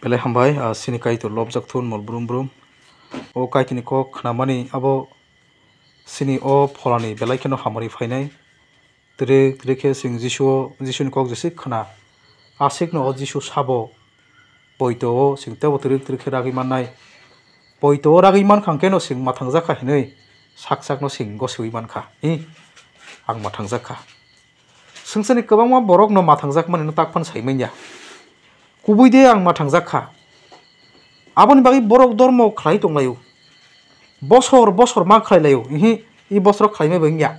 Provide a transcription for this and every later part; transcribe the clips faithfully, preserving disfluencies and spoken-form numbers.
Belai hambai, ah, chini Kaitor lobjak thun mol brum brum. O Kaitorni kok khnamani abo chini o pholani belai kheno hamari phainai. Twrwk twrwk khe chwng Jisu o, Jisuni kok jese khna. Asikno o Jisu sabo, poito o chwng teibo twrwk twrwk khe ragwi mannai. Poito o ragwi mankha hwnkhe no chwng mathangjakha hinwi sak sakno chwng gosiwi mankha. Hi, ang mathangjakha. Swngcharni kwbangma borokno mathangjakmani no tak phano sai manya. Kubui de ang mathangjakha. Aboni bagwi borok dormo khlai tonglaio. Bosor bosor ma khlai laio. Ihi, i bosoro khlaimai bo wngya.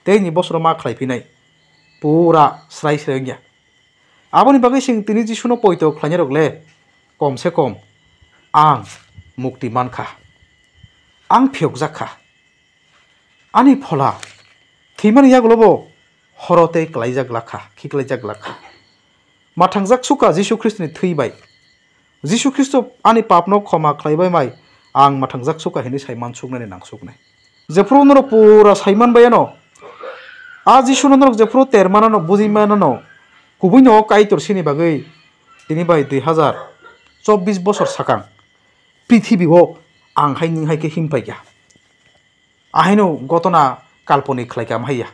Tei ni bosoro ma khlai phinai. Pura srai srai wngya. Aboni bagwi chwng tini Jisuno poito khlainai rok le kom se kom ang mukti mankha. Ang phiyokjakha. Ani phola thwimani yagulobo horo tei klaijak lakha, khiklaijak lakha. Mathangjak suka Jisu Khristoni thwi bai. Jisu Khristo ani papno khoma khlaibai mai ang mathangjak suka hinwi sai mansuknani nangsuknai. Jephuru norok pura sai manbai ano, a Jisuno norok jephuru ter manano, bujui manano, kubuino Kaitor sini bagwi tini bai dui hazar chobbish bosor sakang prithibi o ang hai ning hai khe him paikha. Ahaino gotona kalponik khlaikha amhaiya.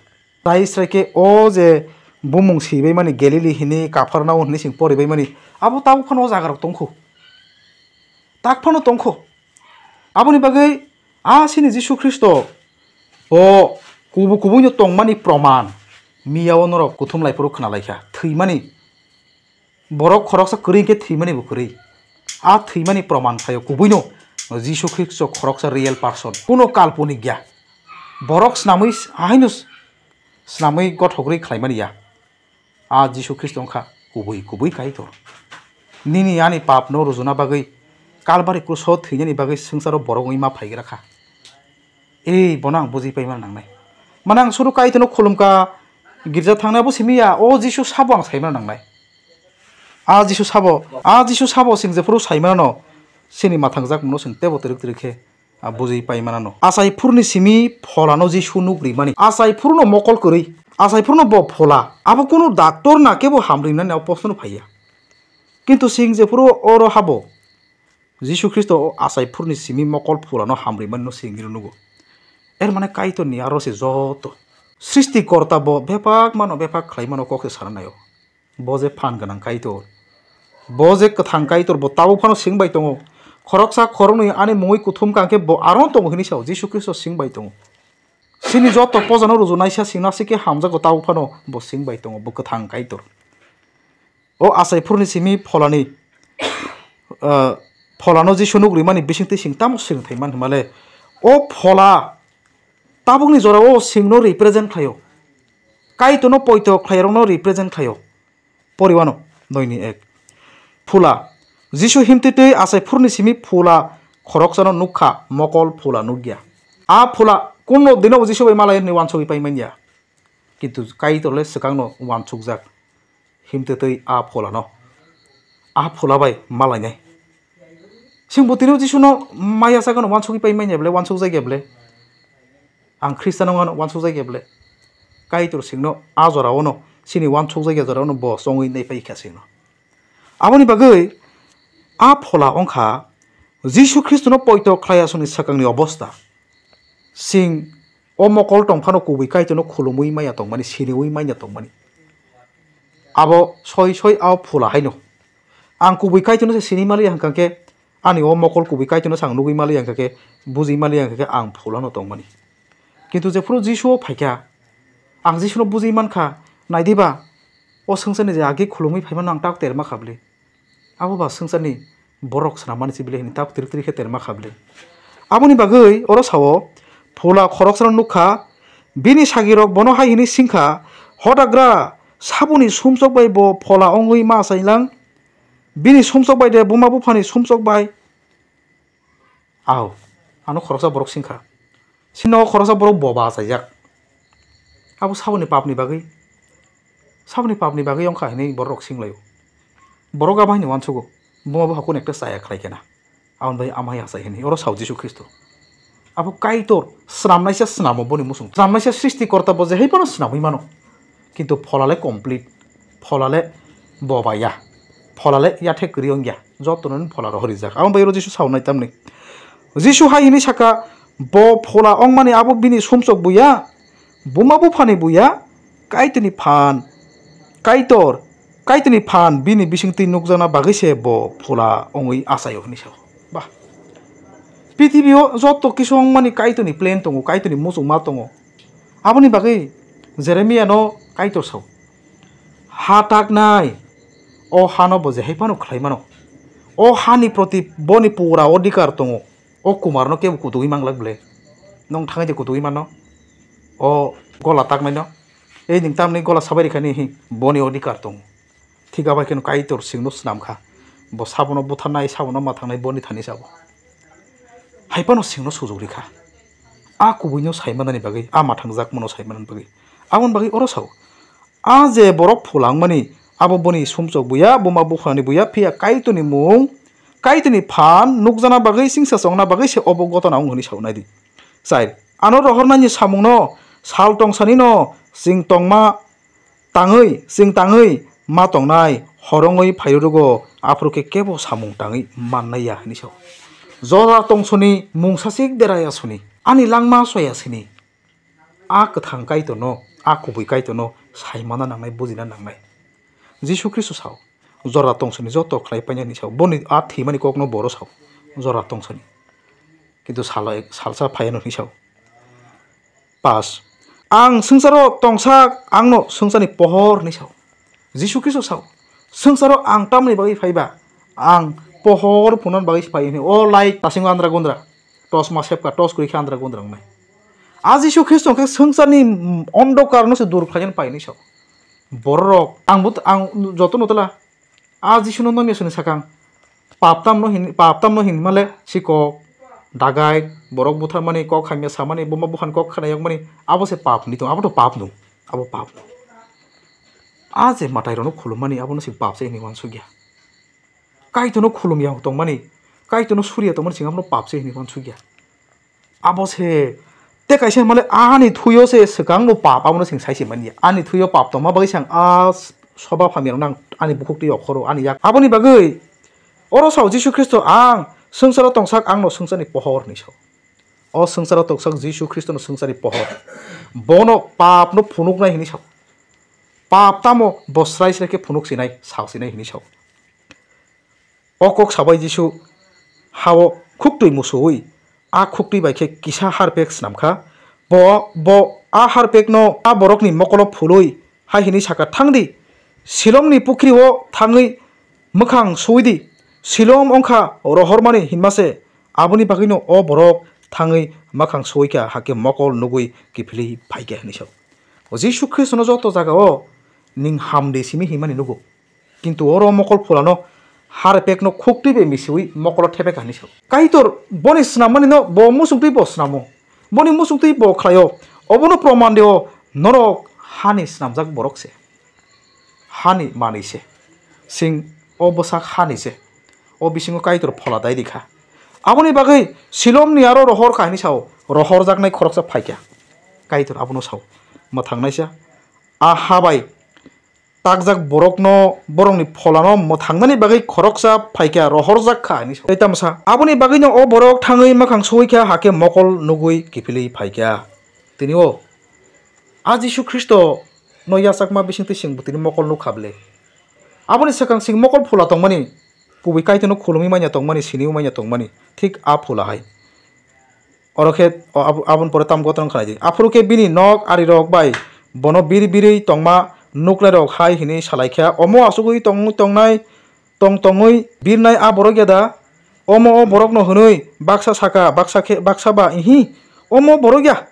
Tai srai khe o je bumung sibaimani Galili hini Kapharnaum hini sing poribaimani abo tabuk phano o jagarok tongkhu. Tak phano tongkhu. Aboni bagwi a sini Jisu Khristo bo kubu kubuino tongmani proman miya o norok kuthum lai phuru khna laikha. Thwimani Borok khoroksa kwrwi hwnkhe thwimani bo kwrwi. A thwimani proman khlaio kubuino Jisu Khristo khoroksa real person, kuno kalponik ya. Borok snamwi s-, ahaino s-, snamwi gothogwi khlaimani ya. A Jisu Khristo wngkha kubui, kubui Kaitor. Nini ani papno rujuna bagwi Kalbari kruso thwinani bagwi swngcharo borok wngwi ma phaigra kha. Ei, bono ang bujui paimani nangnai. Mane ang suru Kaitorno khulumkha, girja thangnai abo simi ya, o Jisu sabo ang saimani nangnai. A Jisu sabo, a Jisu sabo chwng jephuru saimanano, chini mathangjak mano chwng teibo twrwk twrwk khe, a, bujui paimanano. Achai phuruni simi pholano Jisu nuk rimani. Achai phuruno mokol kwrwi. Achai phuruno bo phola. Abo kunu doctor na kebo hamrinani abo proshno phaiya. Kintu chwng jephuru oro habo, Jisu Khristo o achai phuruni simi mokol phulano hamrimani no sengwi rw nugo. Er mane Kaitorni aro se joto. Srishtikorta bo bebak mano bebak khlai mano kok se sana naio. Bo je phan gwnang Kaitor. Bo je kwthang Kaitor bo tabuk phano seng bai tongo. Khoroksa khoroknwi ani mungwi kuthum kang khe bo aro tongo hinwi sao. Jisu Khristo seng bai tongo. Chini joto pojano rujunaisa singno aswk khe hamjago tabuk phano bo seng bai tongo. Bo kwthang Kaitor. O achai phuruni simi pholani, ah, pholano Jisu nuk rimani bisingtwi sing tamo swrwngthai man hwnmale, o phola tabukni jorao singno represent khlaio, Kaitorno poito khlairokno represent khlaio. Poriwano noini ek. Phula. Jisu himtwi twi achai phuruni simi phula khoroksano nukha, mokol phula nukya. A phula kuno dino Jisu bai malai hwnwi uansugwi pai manya. Kintu Kaitor le swkangno uansukjak. Himtwi twi a pholano, a phola bai malainai. Chwng bo tini Jisuno maya sagano uansugwi pai manya bwle, uansukjak ya bwle? Ang Khristian wngano uansukjak ya bwle? Kaitor chwngno a jorao no, chini uansukjak ya jorao no bo chongwi nai pai kha chwngno. Aboni bagwi a phola wngkha Jisu Khristono poito khlai aswkni swkangni obosta. Chwng o mokol tong phano kubui Kaitorno khulumwi manya tongmani, siniwi manya tongmani. Abo soi soi a phola haino. Ang kubui Kaitorno se sini maliya hwnkha khe, ani o mokol kubui Kaitorno se ang nugwi maliya hwnkha khe, bujwi maliya hwnkha khe ang pholano tongmani. Kintu jephuru Jisuo phaikha, ang Jisuno bujwi mankha, naidiba, o swngcharni je agi khulumwi phaimano ang tak terma kha bwle. Abo ba swngcharni borok swnammani se bile hini tak trik trik khe terma kha bile. Aboni bagwi oro sao, phola khoroksano nukha, bini sagirok bono hai hini singkha, "Hodagra, saboni sumsok bai bo phola wngwi ma achailang? Bini sumsok bai de buma buphani sumsok bai?" Aho, ano khoroksa borok singkha. Sino khoroksa borok boba achaijak. Abo saboni papni bagwi, saboni papni bagwi wngkha hinwi borok singlaio. Borok abo haino uansugo, buma bupha kunu ekta chaya khlai khe na. Aboni bagwi ama hai achai hinwi, oro sao Jisu Khristo. Abo Kaitor, swnamnaisa swnamo boni muchung. Swnamnaisa srishti korta bo je hai phano swnamwi mano. Kintu pholale complete, pholale bobaya. Phola le yathek kwrwi wngya, jotono ni phola rohor rijak. Aboni bagwi oro Jisu saunai tamni. Jisu hai hwnwi saka, bo phola wngmani abo bini sumsok buya, buma buphani buya, Kaitorni phan, Kaitor, Kaitorni phan bini bisingtwi nukjakna bagwi se bo phola wngwi achaio hwnwi sao. Ba. Pithibio joto kisu wngmani Kaitorni plan tongo, Kaitorni muchungma tongo. Aboni bagwi Jeremiano Kaitor sao. Ha taknai, o hano bo je hai phano khlai mano. O hani proti boni pura odhikar tongo. O kumarno kebo kutugwi manglak ble. Nwng thangwi de kutugwi mano. O gola taknaino. Ei nwng tamni gola sabai rikha ni hi, boni odhikar tongo. Thik abai kheno Kaitor singno snam kha. Bo sabono butharnai, sabono mathangnai, boni thani sabo. Hai phano singno sujuk rikha. A kubuino saimanani bagwi, a mathangjak mano saimanani bagwi. Aboni bagwi oro sao. A je borok phola wngmani, abo boni sumsok buya, buma buphani buya, phiya Kaitorni mung, Kaitorni phan nukjana bagwi, singsa chongna bagwi se obo gotona wng hwnwi sao nai di. Chai, ano rohornani samungno, sal tongsanino, chwng tongma tangwi, chwng tangwi ma tongnai, horongwi phairugo, aphuru khe kebo samung tangwi mannai ya hwnwi sao. Jora tongsoni mung sasik deraya soni, ani langma soya sini. A kwthang Kaitorno, a kubui Kaitorno saimana nangnai, bujina nangnai. Jisu Khristo sao, jora tongsoni joto khlai painani sao, boni a thwimani kokno boro sao, jora tongsoni. Kintu salo ek, salsa phaiano hwnwi sao. Pas, ang swngcharo tongsak, angno swngcharni pohor hwnwi sao. Jisu Khristo sao, swngcharo ang tamni bagwi phaiba, ang pohor phunukna bagwi phai hwnwi. O light tasingo andra gundra, tos ma sepka, tos kwrwi khe andra gundra wngnai. A Jisu Khristo khe swngcharni, mm, ondokarno se dur khlaina pai hwnwi sao. Bororok, ang bo, ang joto nutala, a Jisuno nokni soni sakang, pap tamno hin, pap tamno hin male si kok, dagai, borok butharmani, kok hamya samani, buma buphani kok khana yokmani, abo se pap ni tong, abo to pap no, abo pap no. A je matai rokno khulummani, abono se pap se hini wansukya. Kaitorno khulumya tongmani, Kaitorno suriya tongmani, sing abono pap se hini wansukya. Abo se, te kaisa hwnmale ani thuyo se swkangno pap, abono sing sai se manya. Ani thuyo pap tongma bagwi sang a soba phamya rok nang ani bukhuk twi okhoro ani yak. Aboni bagwi oro sao Jisu Khristo, "Ang swngcharo tongsak, angno swngcharni pohor," hinwi sao. O swngcharo tongsak Jisu Khristono swngcharni pohor. Bono papno phunuknai hinwi sao. Pap tamo bo srai srai khe phunuk sinai, sak sinai hinwi sao. O kok sabai Jisu ha-o khuktwi musuwi a khuktwi bai khe kisa harpek snam kha. Bo, bo a harpekno a borokni mokolo phului hai hwnwi sa kha, "Thang di, Silomni pukhri-o thangwi mwkhang suwi di. Silom wng kha rohormani hinma se." Aboni bagwino o borok thangwi mwkhang suwi kha, hakhe mokol nugwi kiphilwi phai kha hinwi sa-o. O Jisu Khristono joto jaga-o ning ham di simi hinmani nugo. Kintu oro mokol phulano harpekno khuktwi bai misiwi mokolo thepek hinwi sa-o. Kaitor boni snammanino bo muchungtwi bo snamo. Boni muchungtwi bo khlaio. Obono proman dio norok hani snamjak borok se. Hani manwi se. Sing o bwsak hani se. O bisingo Kaitor phola dai rikha. Aboni bagwi Silomni aro rohor kha hinwi sa-o. Rohorjaknai khoroksa phaikha. Kaitor abono sa-o. Mwthangnaisa. A ha bai takjak borokno, borokni pholano mwthangnani bagwi khoroksa phaikha, rohorjak kha hinwi sa-o. Tei tamsa, aboni bagwino o borok thangwi mwkhang suwi kha, hakhe mokol nugwi kiphilwi phaikha. Tini o a Jisu Khristono yachakma bisingtwi chwng bwtwini mokol nuk kha ble? Aboni swkang chwng mokol phula tongmani, kubui Kaitorno khulumwi manya tongmani, siniwi manya tongmani, thik a phula hai. Oro khe o abo-, aboni pore tamo gotno wngkha nai di. Aphuru khe bini nok arirok bai bono bir birwi tongma nuknairok hai hwnwi sa lai kha, "Omo achugwi tong-, tongnai, tong tongwi birnai a borok ya da? Omo o borokno hwnwi baksa saka, baksa khe, baksa ba, ihi, omo borok ya,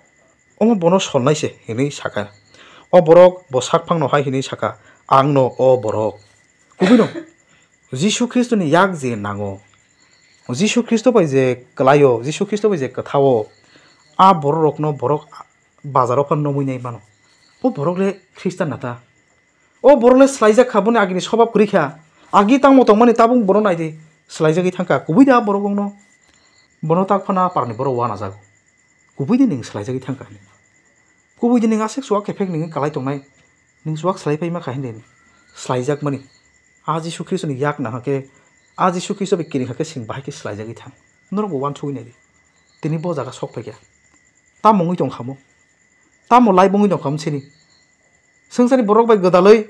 omo bono solnai se," hwnwi sa kha. O borok bo sakphangno hai hwnwi sa kha, "Angno o borok." Kubuino Jisu Khristoni yak je nango, Jisu Khristo bai je kwlaio, Jisu Khristo bai je kwthao, a bororokno borok bazaro phano nugwi nai mano. O borok le Khristan na ta? O borok le swlaijak kha, boni agini swbab kwrwi kha. Agi tangmo tongmani tabuk bono nai di, swlaijagwi thang kha. Kubui da borok wngno? Bono tak phano a parni borok uanajago. Kubui di nwng swlaijagwi thang kha hinwi. Kubui di nwng aswk chuwak kephek nwng kwlai tongnai. Nwng chuwak swlai pai ma kha hinwi swlaijakmani. A Jisu Khristoni yak nang khe, a Jisu Khristo bai kiring kha khe chwng bahai khe swlaijagwi thang. Norokbo uansugwi naidi. Tini bo jaga sok phaikha. Tamo wngwi tong khamo? Tamo life wngwi tong khamo chini? Swngcharni borok bai gwdalwi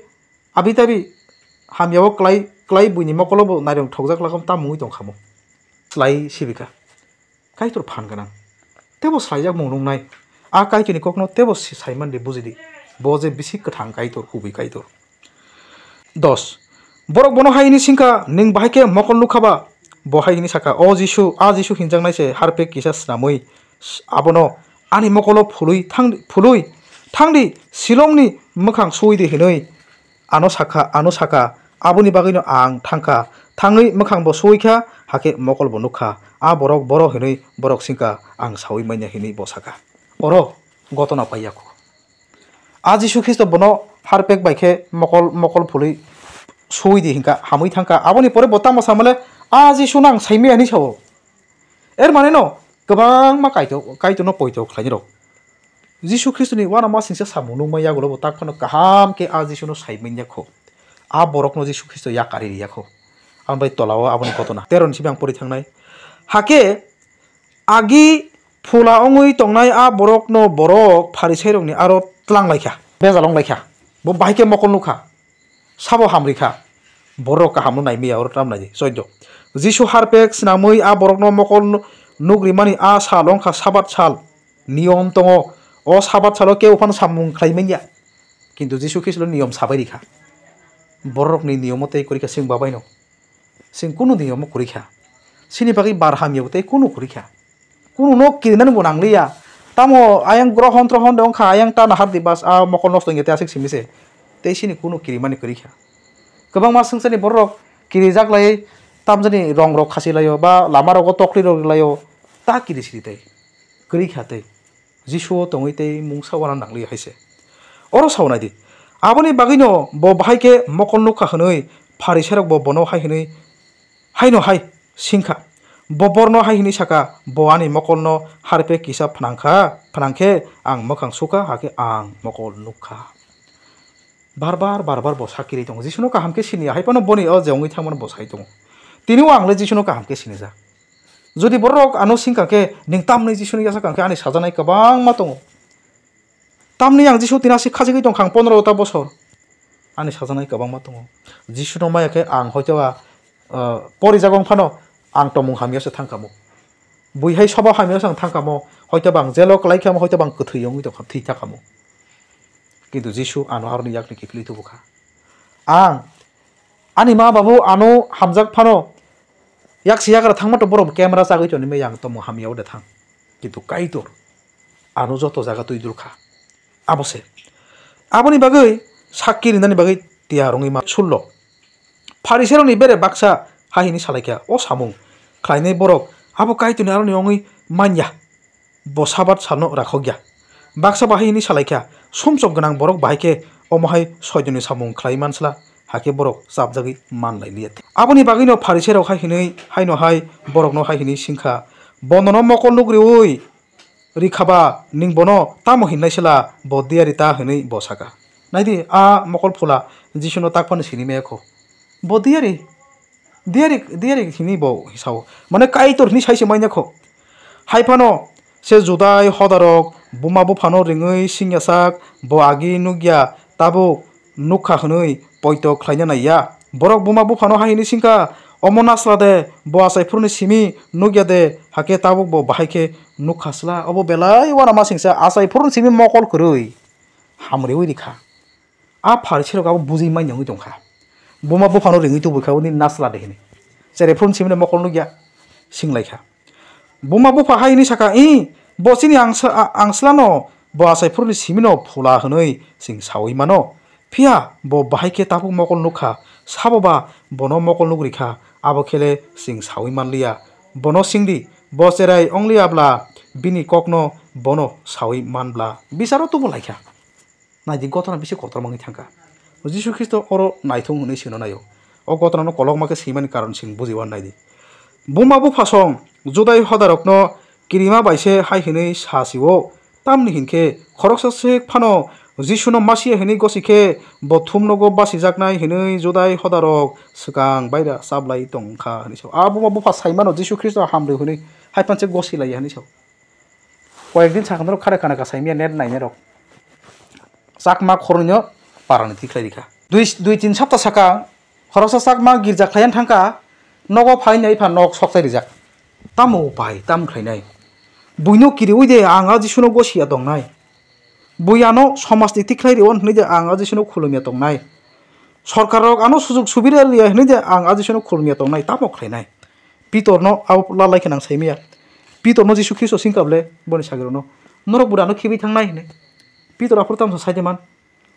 abi tabi hamyao klai, klai buini mokolo bo nairok thokjak lakham tamo wngwi tong khamo? Slai sibika. Kaitor phan gwnang. Tebo slaijak mung nungnai. A Kaitorni kokno tebo si-, saimandi bujidi. Bo je bisi kwthang Kaitor, kubui Kaitor. Dos. Borok bono hai hwnwi singkha, "Nwng bahai khe mokol nukha ba?" Bo hai hwnwi sakha, "O Jisu, a Jisu hinjaknai se harpek kisa snamwi s-, abono ani mokolo phului thang, phului thangdi, Silongni mwkhang suwidi," hwnwi ano sakha, ano sakha. Aboni bagwino ang thangkha, thangwi mwkhangbo suwikha, hakhe mokolbo nukha. A borok boro hwnwi borok singkha, ang sawi manya hwnwi bo sakha. Oro gotona paiya kho. A Jisu Khristo bono harpek bai khe mokol, mokol phului suwi di hinka, hamwi thangka. Aboni pore bo tamo samale, "A Jisu nang saimaya," hinwi sao. Er mane no, kwbangma Kaitor, Kaitorno poito khlainai rok. Jisu Khristoni uanama singsa samung nukma yagulo bo tak phano kaham khe a Jisuno saimanya kho. A borokno Jisu Khristo yakari riya kho. Ang bai tolao aboni gotona. Tero ni simi ang pori thangnai. Hakhe agi phula wngwi tongnai a borokno borok Pharisairokni aro tlang laikha, bejal wng laikha. Bo bahai khe mokol nukha, sabo hamrikha, borok kahamno naimaya oro tam naidi. Choido. Jisu harpek snamwi a borokno mokol nu-, nukrimani a sal wngkha Sabat sal, niyom tongo. O Sabat salo kebo phano samung khlai manya. Kintu Jisu Khristo niyom sabai rikha. Borokni niyomo tei kwrwikha chwng babaino. Chwng kunu niyomo kwrwikha. Chini bagwi bar hamyabo tei kunu kwrwikha. Kunu no kirinani bo nangliya. Tamo ayang grohon trohon de wngkha, ayang ta nahar di bas a mokol nosto wngya tei aswk simi se. Tei chini kunu kirimani kwrwikha. Kwbangma swngcharni borok kirijak lai, tamjani rong rok khasi laio ba lama rogo tokri rok laio. Ta kiri siri tei. Kwrwikha tei. Jisu o tongwi tei mungsa uana nangli hai se. Oro sao nai di. Aboni bagwino bo bahai khe mokol nukha hwnwi Pharisairok bo bono hai hwnwi, haino hai singkha. Bo borno hai hwnwi saka, "Bo ani mokolno harpe kisa phnang kha, phnang khe ang mwkhang sukha, hakhe ang mokol nukha." Bar bar, bar bar bo sakiri tongo. Jisuno kaham khe siniya, hai phano boni o je wngwi thangmano bo sai tongo. Tini o ang le Jisuno kaham khe sinijak. Jodi borok ano singkha khe, "Nwng tamni Jisuni yasa kang khe ani sajaknai kwbangma tongo." Tamni ang Jisu tini aswk khachigwi tongkha ang pondro ta bosor. Ani sajaknai kwbangma tongo. Jisuno maya khe ang hoito ba, ah, porijago wng phano ang tongmung hamya se thangkamo. Bui hai soba hamya se ang thangkamo. Hoito ba ang jelo kwlai khamo, hoito ba ang kwthwi wngwi tongkha, thwi thakamo. Kintu Jisu ano aroni yakni kiphilwi tubukha. Ang, ani ma babu ano hamjak phano, yaksi yagra thangma to borok camera chagwi toni maya ang tongmung hamya ode thang. Kintu Kaitor ano joto jaga twi dulkha. Abo se. Aboni bagwi sakki rinani bagwi tiyar wngwi ma sullo. Pharisairokni bere baksa hai hwnwi salaikha, "O samung khlainai borok abo Kaitorni aroni wngwi manya, bo Sabat salno rakhokya." Baksa bo hai hwnwi salaikha, "Sumsok gwnang borok bahai khe omo hai soidoni samung khlai mansla, hakhe borok chapjagwi man lai liya." Aboni bagwino Pharisairok hai hwnwi haino hai borokno hai hwnwi singkha, "Bonono mokol nukriwi rikha ba, nwng bono tamo hinnai sela, bo diyari ta?" hwnwi bo saka. Nai di, a mokol phula Jisuno tak phano sini maya kho. Bo diyari, diyari, diyari hwnwi bo sao. Mane Kaitor hwnwi sai se manya kho. Hai phano se Judai hodarok buma buphano ringwi singya sak, bo agi nukya, tabuk nukha hwnwi poito khlaina naiya. Borok buma buphano hai hwnwi singkha, "Omo nasla de, bo achai phuruni simi nukya de, hakhe tabuk bo bahai khe nukha sla?" Obo belai uanama singsa achai phuruni simi mokol kwrwi hamriwi rikha. A Pharisairok abo bujui manya wngwi tongkha. Buma buphano ringwi tubui kha, "Oni nasla de," hwnwi. Cherai phuruni simi mokol nukya, singlaikha. Buma bupha hai hwnwi saka, "Ih, bo chini angsa-, a-, angslano, bo achai phuruni simino phula hwnwi chwng saui mano. Phiya bo bahai khe tabuk mokol nukha, sabo ba bono mokol nukri kha, abo khe le chwng saui manliya. Bono singdi, bo cherai ongliya bla bini kokno bono saui man bla." Bicharo tubu laikha. Nai di, gotona bisi kotor wngwi thangkha. Jisu Khristo oro naithung hwnwi swino naio. O gotonano kolokma khe swimani karon chwng bujiwan nai di. Buma buphasong Judai hodarokno kirima bai se hai hwnwi sa si-o, tamni hinkhe khoroksa swk phano Jisuno Masia hwnwi gosi khe bo thumnogo basijaknai hwnwi Judai hodarok swkang baira chaplai tong kha hwnwi sao. Abo ma bupha saimano Jisu Khristo hamrwi hwnwi hai phanse gosi laiya hwnwi sao. Koyekdin sakha norok khare khana kasaimya net nainai rok. Chakma khoroknwino parani tikhlai rikha. Dui, dui tin sapta sakha khoroksa chakma girja khlaiyan thangkha, nogo phainai pha nok sokchai rijak. Tamo upai, tam khlainai? Buino kiriui de ang a Jisuno gosiya tongnai. Bui ano somajni tikhlai rio hwnwi de ang a Jisuno khulumya tongnai. Sorkar rok ano sujuk subida riya hwnwi de ang a Jisuno khulumya tongnai, tamo khlainai? Pitorno abo lalai khe nang saimaya. Pitorno Jisu Khristo singkable boni sagirokno, "Norok bwrwi ano khibi thangnai," hwnwi. Pitor aphuru tamsa saide man,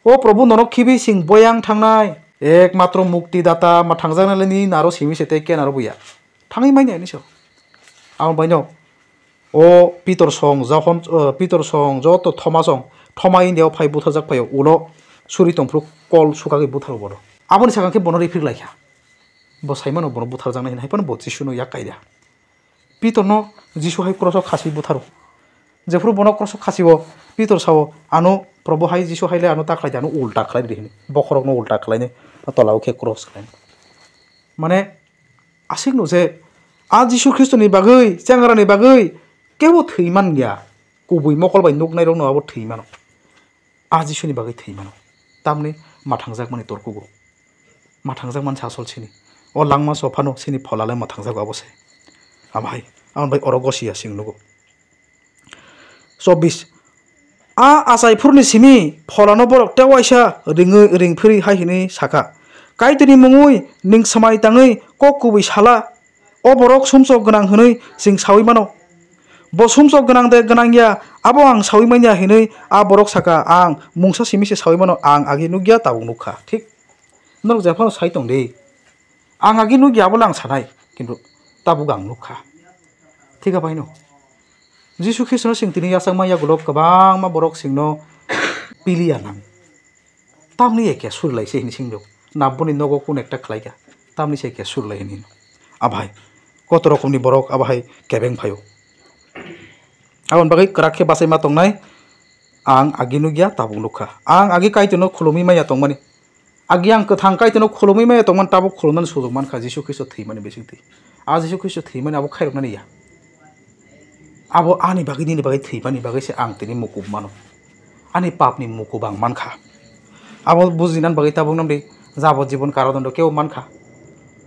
"O Probhu, nono khibi sing boyang thangnai." Ekmatro mukti data ma thangjaknai le ni naro simi se tei kenaro buya. Thangwi manya hinwi sao. Amo baino o Pitor song Johon, eh, Pitor song joto Thoma song, Thoma India o phai butharjak phaio, ulo suri tongphuru kol sukagwi butharo bono. Aboni sakang khe bono riphrik laikha. Bo saimano bono butharjaknai hinwi hai phano bo Jisuno yak kaida. Pitorno Jisu hai kroso khasi butharo. Jephuru bono kroso khasio, Pitor sao, "Ano Probhu hai Jisu hai le ano ta khlai di, ano ulta khlai di," hinwi. Bokhorokno ulta khlainai, tolao khe cross khlainai. Mane, aswkno je a Jisu Khristoni bagwi, chengrani bagwi kebo thwi man ya. Kubui mokol bai nuknairokno abo thwi mano. A Jisuni bagwi thwi mano. Tamni mathangjakmani torkugo. Mathangjakmani sasol sini. O langma sophano sini pholale mathangjago abo se. Abo hai. Aboni bai oro gosiya sing nugo. Chobbish. A achai phuruni simi pholano borok tewaisa ringwi ringphiri hai hinwi sakha, "Kaitorni mungwi nwng swmai tangwi kok kubui sala." O borok sumsok gwnang hwnwi chwng saui mano. Bo sumsok gwnang de gwnang ya, abo ang saui man ya hwnwi a borok saka, "Ang mungsa simi se saui mano, ang agi nuk ya, tabuk nuk kha." Thik norok jephano sai tong di. Ang agi nuk ya, abo le ang sanai, kintu tabuk ang nuk kha. Thik abaino Jisu Khristono chwng tini yachakma yagulo kwbangma borok chwngno pili ya nang. Tamni eke suri lai se hini singdo. Naboni nogo kun ekta khlai kha. Tamni se eke suri lai hini. Abahai. Koto rokomni borok abahai kebeng phaio. Aboni bagwi kwrak khe bachai ma tongnai. Ang agi nukya tabuk nukha. Ang agi Kaitorno khulumwi manya tongmani. Agi ang kwthang Kaitorno khulumwi manya tongmani tabuk khulumnani sujuk mankha Jisu Khristo thwimani bisingtwi. A Jisu Khristo thwimani abo khairoknani ya. Abo ani bagwi, nini bagwi thwimani bagwi se ang tini mukup mano. Ani papni mukup ang mankha. Abo bujinani bagwi tabuk nang di jabo jibon karodondo kebo mankha.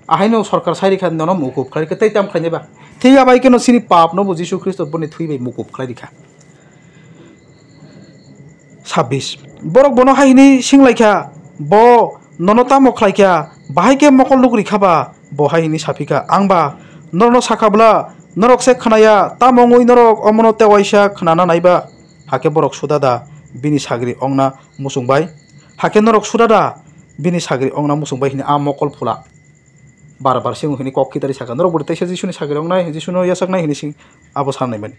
Ahaino sorkar sai rikha nono mukup khlai rikha tei tam khlainai ba. Thik abai keno chini papno bo Jisu Khristo boni thwi bai mukup khlai rikha. Sabbish. Borok bono hai hwnwi swnglaikha, "Bo nono tamo khlaikha? Bahai khe mokol nuk rikha ba?" Bo hai hwnwi saphikha, "Ang ba norokno sakha bwla, norok se khnaya, tamo wngwi norok omono tewaisa khnana nai ba?" Hakhe borok suda da bini sagri ongna muchung bai? Hakhe norok suda da bini sagri ongna muchung bai hwnwi a mokol phula? Bar bar se wng hwnwi kok kitari sakha, "Norok bwrwi teisa Jisuni sagri wngnai, Jisuno yachaknai," hwnwi se abo sanai mani.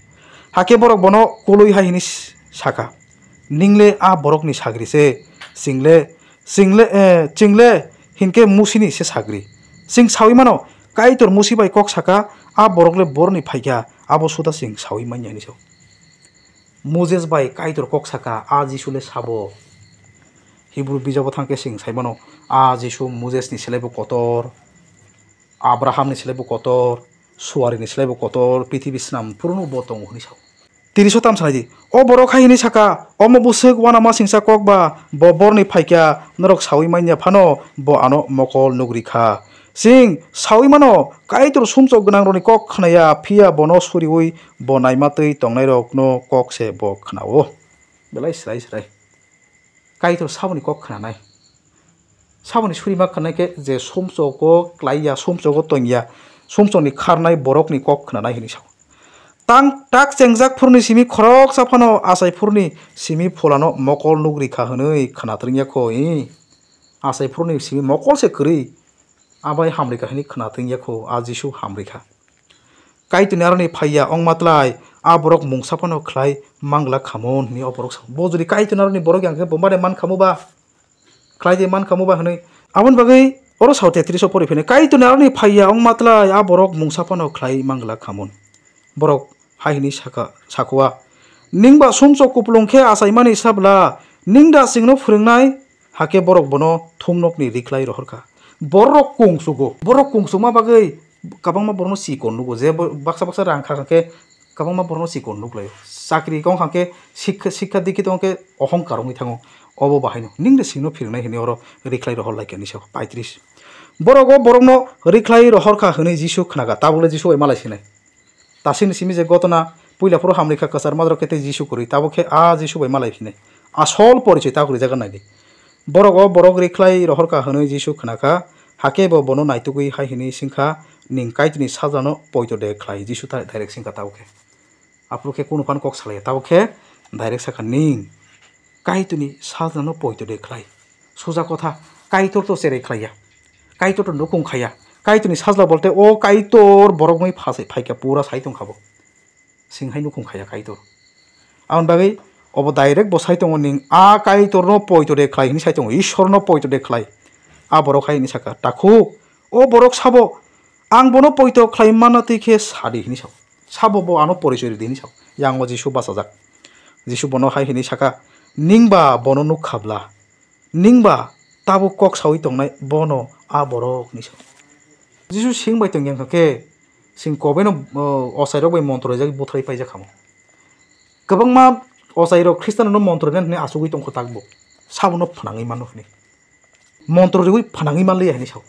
Hakhe borok bono kului hai hwnwi sakha, "Ning le a borokni sagri se, chwng le, chwng le, eh, chwng le hinkhe Musini se sagri. Chwng saui mano, Kaitor Musi bai kok sakha, a borok le borni phaikha, abo suda chwng saui manya," hwnwi sao. Moses bai Kaitor kok sakha, a Jisu le sabo. Hibru bijabo thangkhe chwng sai mano, a Jisu Moses ni selaibo kotor, Abraham ni selaibo kotor, suari ni selaibo kotor, prithibi snam phuru no bo tongo hwnwi sao. Tiriso tam sanai di, o borok hai hwnwi sakha, "Omo bwswk uanama singcha kok ba, bo borni phaikha, norok saui manya phano bo ano mokol nugri kha." Chwng saui mano, Kaitor sumsok gwnangrokni kok khnaya, phiya bono suriui bo naima twi tongnairokno kok se bo khnao. Belai srai srai. Kaitor saboni kok khnanai. Saboni surima khnanai khe je sumsogo klaiya, sumsogo tongya, sumsokni kharnai borokni kok khnanai hwnwi sao. Tang tak chengjak phuruni simi khoroksa phano achai phuruni simi pholano mokol nugri kha hwnwi khna twrwngya kho, i? Achai phuruni simi mokol se kwrwi, abai hamrwi kha hwnwi khna twrwngya kho, a Jisu hamrwi kha. Kaitorni aroni phaiya wngma tlai, a borok mungsa phano khlai mangla khamon hwnwi o borok sa. Bo jodi Kaitorni aroni borok ya hwnkhe bo mare man khamu ba? Khlai de man khamu ba hwnwi. Aboni bagwi oro sao tetris o pori phini, Kaitorni aroni phaiya wngma tlai a borok mungsa phano khlai mangla khamon. Borok hai hwnwi saka, sakua, "Ningba sumsok kupulung khe achaimani sabla, Ning da chwngno phwrwngnai, hakhe borok bono thumnokni rikhlai rohor kha. Borok kungsugo, borok kungsukma bagwi kwbangma borokno chikon nugo, je bo-, baksa baksa rang kha khe kwbangma borokno chikon nuk laio. Chakri wng kha khe, sikha, sikha dikkhit wng khe ohongkar wngwi thango. Obo bahaino ning da chwngno phwrwngnai hwnwi oro rikhlai rohor lai kha, hinwi sa paitris. Borok o borokno rikhlai rohor kha hwnwi Jisu khna kha, tabukle Jisu bai malai sinai. Tasingni simi je gotona, puila phuru hamrikha kwchar madrok khe tei Jisu kwrwi, tabuk khe a Jisu bai malai phinai. Asol porichoi ta kwrwi jaga naidi. Borok o borok rikhlai rohor kha hwnwi Jisu khna kha, hakhe bo bono naitugwi hai hwnwi sing kha, "Ning Kaitorni sajlano poito de khlai?" Jisu ta direct sing kha tabuk khe. Aphuru khe kunu phano kok salaiya, tabuk khe direct sa kha, "Ning Kaitorni sajlano poito de khlai?" Suja kotha, Kaitor to cherai khlaiya, Kaitor to nukung khaiya. Kaitorni sajla bolte o Kaitor borok wngwi phasai phaikha, pura sai tongkha bo. Sing hai nukung khaiya Kaitor. Aboni bagwi obo direct bo sai tongo, "Ning a Kaitorno poito de khlai," hinwi sai tongo, "Ishwarno poito de khlai." A borok hai hinwi sakha, "Takhuk, o borok sabo, ang bono poito khlai manna twi khe sadi," hinwi sao. "Sabo bo ano porichoi rwdi," hinwi sao. Yang o Jisu bachajak. Jisu bono hai hinwi sakha, "Ning ba bono nuk kha bla? Ning ba tabuk kok saui tongnai bono a borok?" hinwi sao. Jisu sing bai tong yang khe, sing kobaino, o, ochairok bai montro rijak butharwi paijak kha mo. Kwbangma ochairok Khristanrokno montro rinani hwnwi achugwi tongkho takbo. Sabono phnangwi mano hwnwi. Montro riui phanangwi manliya hinwi sao.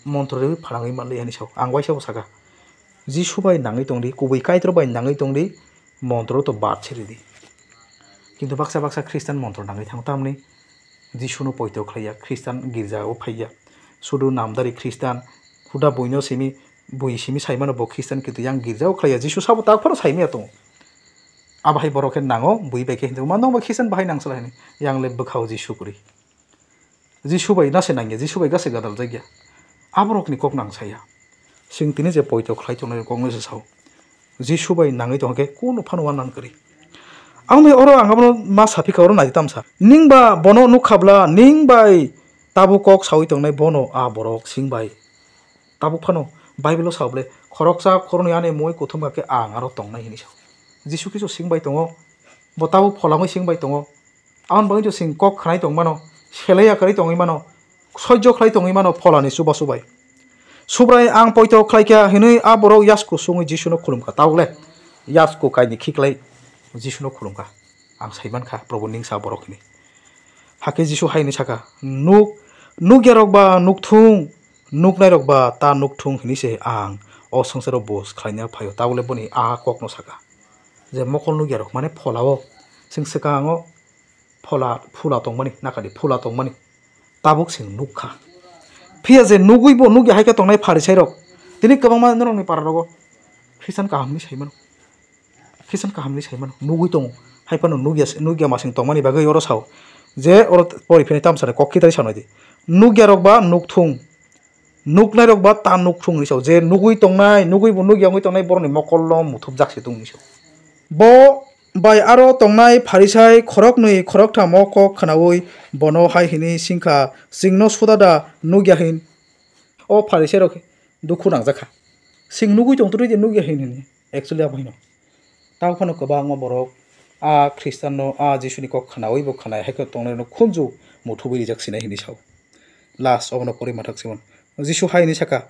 Montro riui phanangwi manliya hinwi sao. Ang waisa bo sakha, Jisu bai nangwi tongdi, kubui Kaitor bai nangwi tongdi, montro to bad se ridi. Kintu baksa baksa Khristan montro nangwi thango, tamni Jisuno poito khlaiya, Khristan girja o phaiya. Sudu namdari Khristan, huda buino simi, bui simi saimano bo Khristan, kintu yang girja o khlaiya, Jisu sabo tak phano saimaya tongo. Abo hai borok khe nango, bui bai khe hinwi, "Ma nokbo Khristan bahai nangsa," hinwi, yang le bwkhao Jisu kwrwi. Jisu bai nase nangya, Jisu bai gase gadal jakya. Aborokni kok nang saya. Sing tini je poito khlai tongnai kok no se sao. Jisu bai nangwi tongkhe kunu phano uanang kwrwi. Ang bai oro ang abono ma saphi kha, oro nai tamsa. Ning ba bono nuk kha bla, ning bai tabuk kok saui tongnai bono a borok sing bai. Tabuk phano Bible o sao bole, "Khoroksa khoroknwi ani mui kuthum kha khe ang aro tongnai," hinwi sao. Jisu Khristo sing bai tongo, bo tabuk pholangwi sing bai tongo. Aboni bagwi sing kok khnai tongmano, selai ya kwrwi tongwi mano, soijo khlai tongwi mano pholani chubachu bai. Subrai ang poito khlai kha hinwi a borok yasku sungwi Jisuno khulum kha. Tabukle yasku kaini khiklai Jisuno khulum kha. Ang sai man kha, Probo ning sa borok hinwi. Hakhe Jisu hai hinwi sakha, "Nuk, nukya rok ba nukthung, nuknai rok ba ta nukthung hinwi se ang o swngcharo bus khlaina phaio." Tabukle boni a kokno sakha. Je mokol nukya rok, mane phola o, chwng swkango phola, phula tongmani, nakadi phula tongmani, tabuk chwng nuk kha. Phiya je nugwi bo nugya hai khe tongnai Pharisai rok, tini kwbangma norokni para rogo Khristan kaham hinwi sai mano, Khristan kaham hinwi sai mano, nugwi tongo, hai phano nugya, nugya masing tongmani bagwi oro sao, je oro pori phini tamsani kok khitai sanai di, nugya rok ba nukthung, nuknairok ba ta nukthung hinwi sao, je nugwi tongnai, nugwi bo nugya wngwi tongnai borokni mokolno muthubjak se tongo hinwi sao. Bo bai aro tongnai Pharisai khoroknwi khoroktham o kok khnaui bono hai hinwi sing kha, "Chwngno suda da, nugya hin?" O Pharisairok dukhu nangjak kha, "Chwng nugwi tongtwrwi de nugya hin?" hinwi. Actually abo hino. Tamo phano kwbangma borok a Khristanno, a Jisuni kok khnaui bo khnai hai khe tongnairokno khunju muthubwi rijak sinai hinwi sao. Last obono pori mathak simon. Jisu hai hinwi sakha,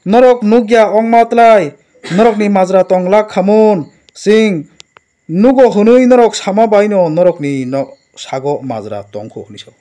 "Norok nukya wngma tlai norokni majra tong lak khamun, chwng nugo hwnwi norok sama baino norokni no-, sago majra tongkho," hinwi sao.